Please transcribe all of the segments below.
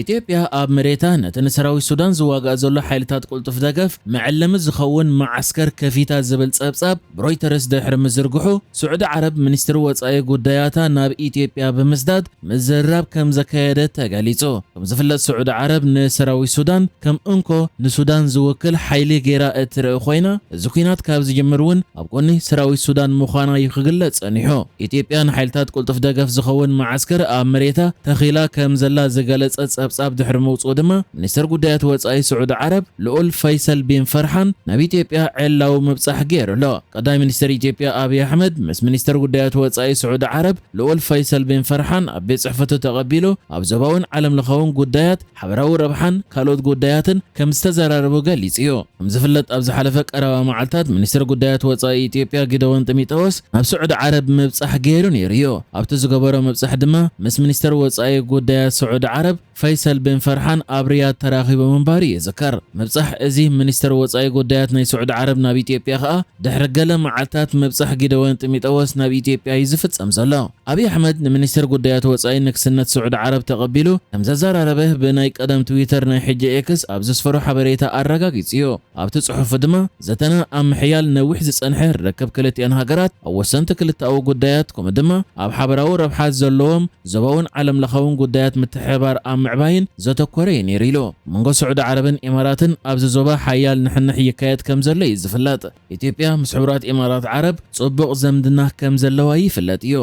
ኢትዮጵያ ኣብ መሬታ ነቲ ንሰራዊት ሱዳን ዝዋጋእ ዘሎ ሓይልታት ቅልጡፍ ደገፍ መዐለሚ ዝኸውን መዓስከር ከፊታ ዝብል ጸብጻብ ብሮይተርስ ድሕሪ ምዝርግሑ፣ ስዑዲ ዓረብ ሚኒስትሪ ወጻኢ ጉዳያታ ናብ ኢትዮጵያ ብምስዳድ ምዝርራብ ከም ዘካየደ ተገሊጹ። ከም ዝፍለጥ፣ ስዑዲ ዓረብ ንሰራዊት ሱዳን ከም እንኮ ንሱዳን ዝውክል ሓይሊ ገይራ እትርኢ ኮይና፣ እዚ ኲናት ካብ ዝጅምር እውን ኣብ ጎኒ ሰራዊት ሱዳን ምዃና እዩ ክግለጽ ጸኒሑ። ኢትዮጵያ ንሓይልታት ቅልጡፍ ደገፍ ዝኸውን መዓስከር ኣብ መሬታ ተኺላ ከም ዘላ ዝገለጸ ጸብጻብ ድሕሪ ምውጽኡ ድማ፣ ሚኒስተር ጉዳያት ወጻኢ ስዑዲ ዓረብ ልኡል ፈይሰል ቢን ፈርሓን ናብ ኢትዮጵያ ዕላዊ ምብጻሕ ገይሩ ኣሎ። ቀዳማይ ሚኒስተር ኢትዮጵያ ኣብይ ኣሕመድ ምስ ሚኒስተር ጉዳያት ወጻኢ ስዑዲ ዓረብ ልኡል ፈይሰል ቢን ፈርሓን ኣብ ቤት ጽሕፈቱ ተቐቢሉ፣ ኣብ ዞባውን ዓለም ለኻውን ጉዳያት፣ ሓበራዊ ረብሓን ካልኦት ጉዳያትን ከም ዝተዘራረቡ ገሊጹ እዩ። ከም ዝፍለጥ፣ ኣብ ዝሓለፈ ቀረባ መዓልታት ሚኒስተር ጉዳያት ወጻኢ ኢትዮጵያ ጊደዎን ጢሞቴዎስ ናብ ስዑዲ ዓረብ ምብጻሕ ገይሩ ነይሩ እዩ። ኣብቲ ዝገበሮ ምብጻሕ ድማ ምስ ሚኒስተር ወጻኢ ጉዳያት ስዑዲ ዓረብ ፈይሰል ቢን ፈርሓን ኣብ ሪያድ ተራኺቡ ምንባሩ ይዝከር። ምብጻሕ እዚ ሚኒስተር ወጻኢ ጉዳያት ናይ ስዑዲ ዓረብ ናብ ኢትዮጵያ ከኣ ድሕሪ ገለ መዓልታት ምብጻሕ ጊደዎን ጢሞቴዎስ ናብ ኢትዮጵያ እዩ ዝፍጸም ዘሎ። ኣብይ ኣሕመድ ንሚኒስተር ጉዳያት ወጻኢ ንግስነት ስዑዲ ዓረብ ተቐቢሉ ከም ዘዘራረበ ብናይ ቀደም ትዊተር፣ ናይ ሕጂ ኤክስ፣ ኣብ ዘስፈሮ ሓበሬታ ኣረጋጊጹ እዩ። ኣብቲ ጽሑፉ ድማ፣ ዘተና ኣብ ምሕያል ነዊሕ ዝጸንሐ ርክብ ክልቲኣን ሃገራት ኣብ ወሰንቲ ክልተኣዊ ጉዳያት፣ ከምኡ ድማ ኣብ ሓበራዊ ረብሓ ዘለዎም ዞባውን ዓለም ለኻውን ጉዳያት ምትሕብባር ኣብ ምዕባይን ዘተኮረ እዩ ነይሩ ኢሉ። መንጎ ስዑዲ ዓረብን ኢማራትን ኣብዚ ዞባ ሓያል ንሕንሕ ይካየድ ከም ዘሎ እዩ ዝፍለጥ። ኢትዮጵያ ምስ ሕቡራት ኢማራት ዓረብ ጽቡቕ ዘምድና ከም ዘለዋ ይፍለጥ እዩ።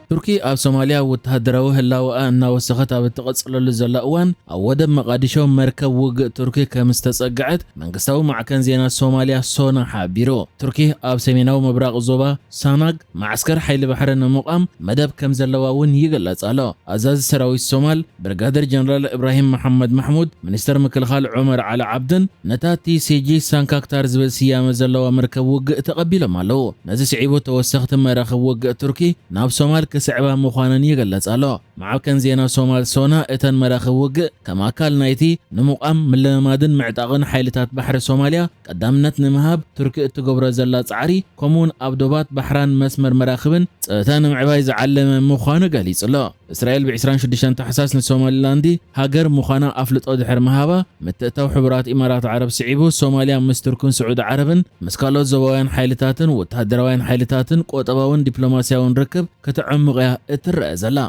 ቱርኪ ኣብ ሶማልያ ወተሃደራዊ ህላወኣ እናወሰኸት ኣብ እትቐጽለሉ ዘላ እዋን፣ ኣብ ወደብ መቓዲሾ መርከብ ውግእ ቱርኪ ከም ዝተጸግዐት መንግስታዊ ማዕከን ዜና ሶማልያ ሶና ሓቢሩ። ቱርኪ ኣብ ሰሜናዊ ምብራቕ ዞባ ሳናግ መዓስከር ሓይሊ ባሕሪ ንምቋም መደብ ከም ዘለዋ እውን ይግለጽ ኣሎ። ኣዛዚ ሰራዊት ሶማል ብርጋደር ጀነራል እብራሂም መሓመድ ማሕሙድ፣ ሚኒስተር ምክልኻል ዑመር ዓሊ ዓብድን ነታ ቲ ሲ ጂ ሳንካክታር ዝብል ስያመ ዘለዋ መርከብ ውግእ ተቐቢሎም ኣለዉ። ነዚ ስዒቡ፣ ተወሰኽቲ መራኽብ ውግእ ቱርኪ ናብ ሶማል ክስዕባ ምዃነን ይግለጽ ኣሎ። ማዕከን ዜና ሶማል ሶና፣ እተን መራኽብ ውግእ ከም ኣካል ናይቲ ንምቋም ምልምማድን ምዕጣቕን ሓይልታት ባሕሪ ሶማልያ ቀዳምነት ንምሃብ ቱርኪ እትገብሮ ዘላ ጻዕሪ፣ ከምኡውን ኣብ ዶባት ባሕራን መስመር መራኽብን ጸጥታ ንምዕባይ ዝዓለመ ምዃኑ ገሊጹ ኣሎ። እስራኤል ብ ዕስራን ሽዱሽተን ታሕሳስ ንሶማሊላንድ ሃገር ምዃና ኣፍልጦ ድሕሪ ምሃባ፣ ምትእታው ሕቡራት ኢማራት ዓረብ ስዒቡ፣ ሶማልያ ምስ ቱርክን ስዑዲ ዓረብን ምስ ካልኦት ዞባውያን ሓይልታትን ወተሃደራውያን ሓይልታትን ቁጠባውን ዲፕሎማስያውን ርክብ ከተዕምቕ እያ እትረአ ዘላ።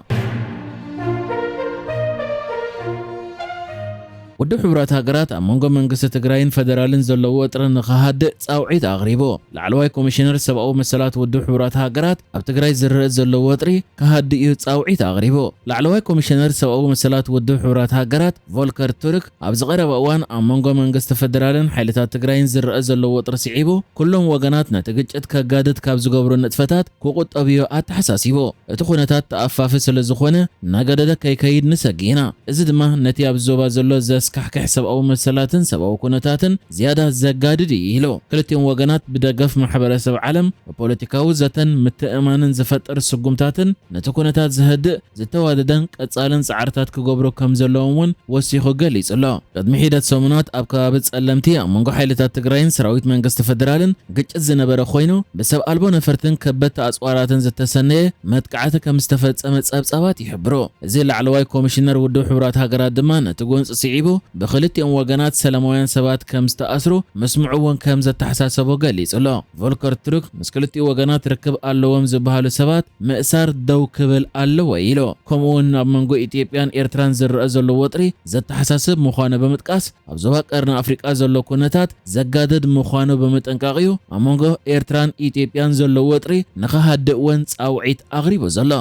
ውድብ ሕቡራት ሃገራት ኣብ መንጎ መንግስቲ ትግራይን ፈደራልን ዘለዎ ወጥሪ ንኽሃድእ ጻውዒት ኣቕሪቡ። ላዕለዋይ ኮሚሽነር ሰብኣዊ መሰላት ውድብ ሕቡራት ሃገራት ኣብ ትግራይ ዝረአ ዘሎ ወጥሪ ክሃድእ እዩ ጻውዒት ኣቕሪቡ። ላዕለዋይ ኮሚሽነር ሰብኣዊ መሰላት ውድብ ሕቡራት ሃገራት ቮልከር ቱርክ ኣብዚ ቀረባ እዋን ኣብ መንጎ መንግስቲ ፈደራልን ሓይልታት ትግራይን ዝረአ ዘሎ ወጥሪ ስዒቡ ኩሎም ወገናት ነቲ ግጭት ከጋድድ ካብ ዝገብሩ ንጥፈታት ክቑጠብዮ ኣተሓሳሲቡ። እቲ ኩነታት ተኣፋፊ ስለ ዝኾነ እናገደደ ከይከይድ ንሰጊ ኢና። እዚ ድማ ነቲ ኣብ ዞባ ዘሎ ዘስካሕክሕ ሰብኣዊ መሰላትን ሰብኣዊ ኩነታትን ዝያዳ ዘጋድድ እዩ ኢሉ። ክልቲኦም ወገናት ብደገፍ ማሕበረሰብ ዓለም ብፖለቲካዊ ዘተን ምትእማንን ዝፈጥር ስጉምታትን ነቲ ኩነታት ዘህድእ ዝተዋደደን ቀጻልን ጻዕርታት ክገብሩ ከም ዘለዎም እውን ወሲኹ ገሊጹ ኣሎ። ቅድሚ ሒደት ሰሙናት ኣብ ከባቢ ጸለምቲ ኣብ መንጎ ሓይልታት ትግራይን ሰራዊት መንግስቲ ፈደራልን ግጭት ዝነበረ ኮይኑ፣ ብሰብ ኣልቦ ነፈርትን ከበድቲ ኣጽዋራትን ዝተሰነየ መጥቃዕቲ ከም ዝተፈጸመ ጸብጻባት ይሕብሩ። እዚ ላዕለዋይ ኮሚሽነር ውድብ ሕቡራት ሃገራት ድማ ነቲ ጎንጺ ስዒቡ ብኽልቲኦም ወገናት ሰላማውያን ሰባት ከም ዝተኣስሩ ምስምዑ እውን ከም ዘተሓሳሰቦ ገሊጹ ኣሎ። ቮልከር ቱርክ ምስ ክልቲኡ ወገናት ርክብ ኣለዎም ዝበሃሉ ሰባት ምእሳር ደው ክብል ኣለዎ ኢሉ። ከምኡ እውን ኣብ መንጎ ኢትዮጵያን ኤርትራን ዝረአ ዘሎ ወጥሪ ዘተሓሳስብ ምዃኑ ብምጥቃስ፣ ኣብ ዞባ ቀርኒ ኣፍሪቃ ዘሎ ኩነታት ዘጋድድ ምዃኑ ብምጥንቃቕ እዩ ኣብ መንጎ ኤርትራን ኢትዮጵያን ዘሎ ወጥሪ ንኽሃድእ እውን ጻውዒት ኣቕሪቡ ዘሎ።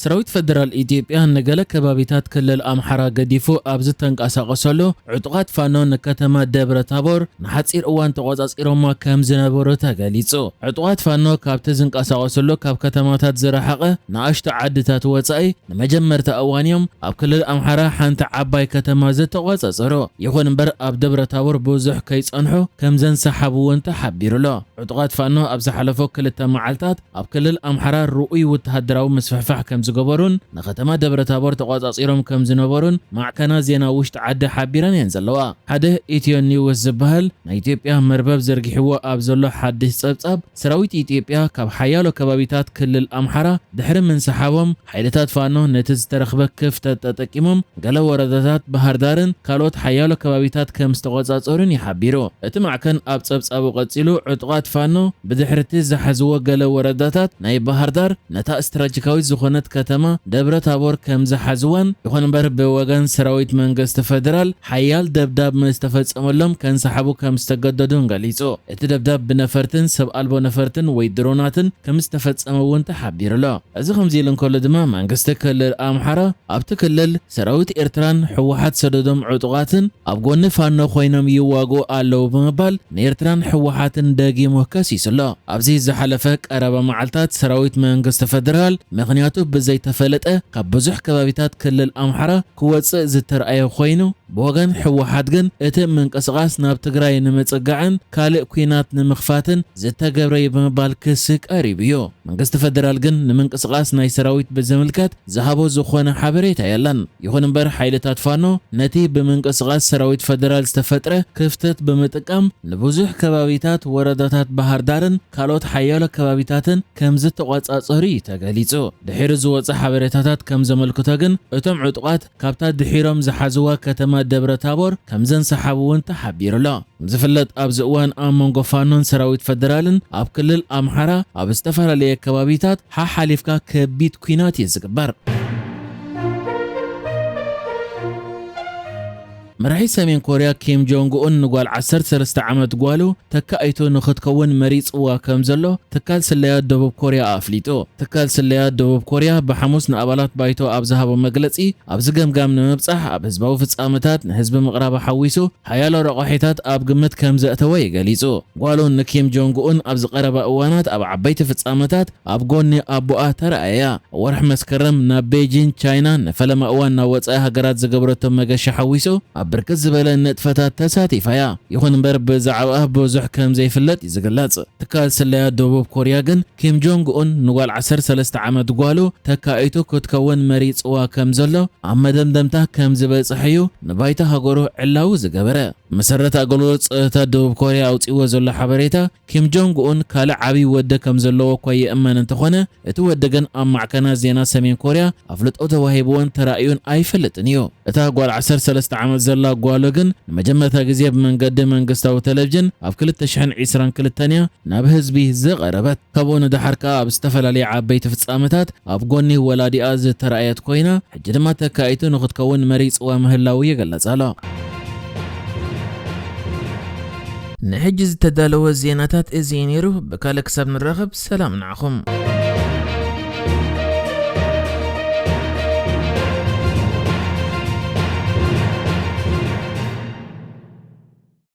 ሰራዊት ፈደራል ኢትዮጵያ ንገለ ከባቢታት ክልል ኣምሓራ ገዲፉ ኣብ ዝተንቀሳቐሰሉ፣ ዕጡቓት ፋኖ ንከተማ ደብረ ታቦር ንሓጺር እዋን ተቖጻጺሮማ ከም ዝነበሩ ተገሊጹ። ዕጡቓት ፋኖ ካብቲ ዝንቀሳቐሰሉ ካብ ከተማታት ዝረሓቐ ንኣሽቱ ዓድታት ወጻኢ ንመጀመርታ እዋን እዮም ኣብ ክልል ኣምሓራ ሓንቲ ዓባይ ከተማ ዝተቖጻጸሩ። ይኹን እምበር፣ ኣብ ደብረ ታቦር ብዙሕ ከይጸንሑ ከም ዘንሰሓቡ እውን ተሓቢሩ ኣሎ። ዕጡቓት ፋኖ ኣብ ዝሓለፎ ክልተ መዓልታት ኣብ ክልል ኣምሓራ ርኡይ ወተሃደራዊ ምስፍሕፋሕ ከም ዝገበሩን ንከተማ ደብረ ታቦር ተቆጻጺሮም ከም ዝነበሩን ማዕከና ዜና ውሽጢ ዓዲ ሓቢረን እየን ዘለዋ። ሓደ ኢትዮ ኒውስ ዝበሃል ናይ ኢትዮጵያ መርበብ ዘርጊሕዎ ኣብ ዘሎ ሓድሽ ጸብጻብ፣ ሰራዊት ኢትዮጵያ ካብ ሓያሎ ከባቢታት ክልል ኣምሓራ ድሕሪ ምንስሓቦም፣ ሓይልታት ፋኖ ነቲ ዝተረኽበ ክፍተት ተጠቂሞም ገለ ወረዳታት ባህር ዳርን ካልኦት ሓያሎ ከባቢታት ከም ዝተቆጻጸሩን ይሓቢሩ። እቲ ማዕከን ኣብ ጸብጻቡ ቀጺሉ፣ ዕጡቓት ፋኖ ብድሕርቲ ዝሓዝዎ ገለ ወረዳታት ናይ ባህር ዳር ነታ ስትራቴጂካዊት ዝኾነት ከተማ ደብረ ታቦር ከም ዝሓዝዋን፣ ይኹን እምበር ብወገን ሰራዊት መንግስቲ ፈደራል ሓያል ደብዳብ ምስ ተፈጸመሎም ከንሰሓቡ ከም ዝተገደዱን ገሊጹ። እቲ ደብዳብ ብነፈርትን ሰብ ኣልቦ ነፈርትን ወይ ድሮናትን ከም ዝተፈጸመ እውን ተሓቢሩ ኣሎ። እዚ ከምዚ ኢሉ እንከሎ ድማ መንግስቲ ክልል ኣምሓራ ኣብቲ ክልል ሰራዊት ኤርትራን ህወሓት ሰደዶም ዕጡቓትን ኣብ ጎኒ ፋኖ ኮይኖም ይዋግኡ ኣለዉ ብምባል ንኤርትራን ህወሓትን ደጊሙ ከሲሱ ኣሎ። ኣብዚ ዝሓለፈ ቀረባ መዓልታት ሰራዊት መንግስቲ ፈደራል ምኽንያቱ ብዘይተፈለጠ ካብ ብዙሕ ከባቢታት ክልል ኣምሓራ ክወጽእ ዝተርኣየ ኮይኑ፣ ብወገን ህወሓት ግን እቲ ምንቅስቓስ ናብ ትግራይ ንምጽጋዕን ካልእ ኲናት ንምኽፋትን ዝተገብረ እዩ ብምባል ክሲ ቀሪቡ እዩ። መንግስቲ ፈደራል ግን ንምንቅስቓስ ናይ ሰራዊት ብዝምልከት ዝሃቦ ዝኾነ ሓበሬታ የለን። ይኹን እምበር ሓይልታት ፋኖ ነቲ ብምንቅስቓስ ሰራዊት ፈደራል ዝተፈጥረ ክፍተት ብምጥቃም ንብዙሕ ከባቢታት ወረዳታት ባህር ዳርን ካልኦት ሓያሎ ከባቢታትን ከም ዝተቆጻጸሩ እዩ ተገሊጹ። ድሒሩ ዝወጸ ሓበሬታታት ከም ዘመልክቶ ግን እቶም ዕጡቓት ካብታ ድሒሮም ዝሓዝዋ ከተማ ደብረ ታቦር ከም ዘንሰሓቡ እውን ተሓቢሩ ኣሎ። ከም ዝፍለጥ ኣብዚ እዋን ኣብ መንጎ ፋኖን ሰራዊት ፈደራልን ኣብ ክልል ኣምሓራ ኣብ ዝተፈላለየ ከባቢታት ሓሓሊፍካ ከቢድ ኲናት እዩ ዝግበር። መራሒ ሰሜን ኮርያ ኪም ጆንግ ኡን ንጓል ዓሰርተ ሰለስተ ዓመት ጓሉ ተካኢቱ ንኽትከውን መሪጽዋ ከም ዘሎ ትካል ስለያ ደቡብ ኮርያ ኣፍሊጡ። ትካል ስለያ ደቡብ ኮርያ ብሓሙስ ንኣባላት ባይቶ ኣብ ዝሃቦ መግለጺ፣ ኣብዚ ገምጋም ንምብጻሕ ኣብ ህዝባዊ ፍጻመታት ንህዝቢ ምቕራባ ሓዊሱ ሓያሎ ረቋሒታት ኣብ ግምት ከም ዘእተወ እዩ ገሊጹ። ጓሉ ንኪም ጆንግ ኡን ኣብዚ ቀረባ እዋናት ኣብ ዓበይቲ ፍጻመታት ኣብ ጎኒ ኣቦኣ ተራእያ። ወርሒ መስከረም ናብ ቤጂን ቻይና ንፈለማ እዋን ናብ ወጻኢ ሃገራት ዝገበረቶ መገሻ ሓዊሱ ኣብ ብርክት ዝበለ ንጥፈታት ተሳቲፋ እያ። ይኹን እምበር ብዛዕባኣ ብዙሕ ከም ዘይፍለጥ እዩ ዝግለጽ። ትካል ስለያ ደቡብ ኮርያ ግን ኪም ጆንግ ኡን ንጓል ዓሰርተ ሰለስተ ዓመት ጓሉ ተካኢቱ ክትከውን መሪጽዋ ከም ዘሎ ኣብ መደምደምታ ከም ዝበጽሐ እዩ ንባይታ ሃገሩ ዕላዊ ዝገበረ። መሰረት ኣገልግሎት ጸጥታ ደቡብ ኮርያ ኣውጺእዎ ዘሎ ሓበሬታ፣ ኪም ጆንግ ኡን ካልእ ዓብዪ ወዲ ከም ዘለዎ እኳ ይእመን እንተኾነ፣ እቲ ወዲ ግን ኣብ ማዕከናት ዜና ሰሜን ኮርያ ኣፍልጦ ተዋሂብዎን ተራእዩን ኣይፈልጥን እዩ። እታ ጓል ዓሰርተ ሰለስተ ዓመት ዘላ ጓሉ ግን ንመጀመርታ ግዜ ብመንገዲ መንግስታዊ ቴሌቪዥን ኣብ ክልተ ሽሕን ዕስራን ክልተን እያ ናብ ህዝቢ ዝቐረበት። ካብኡ ንደሓር ከኣ ኣብ ዝተፈላለየ ዓበይቲ ፍጻመታት ኣብ ጎኒ ወላዲኣ ዝተራእየት ኮይና፣ ሕጂ ድማ ተካኢቱ ንኽትከውን መሪጽዋ ምህላዉ ይግለጽ ኣሎ። ንሕጂ ዝተዳለወ ዜናታት እዚ እዩ ነይሩ። ብካልእ ክሳብ ንራኸብ ሰላም ንዓኹም።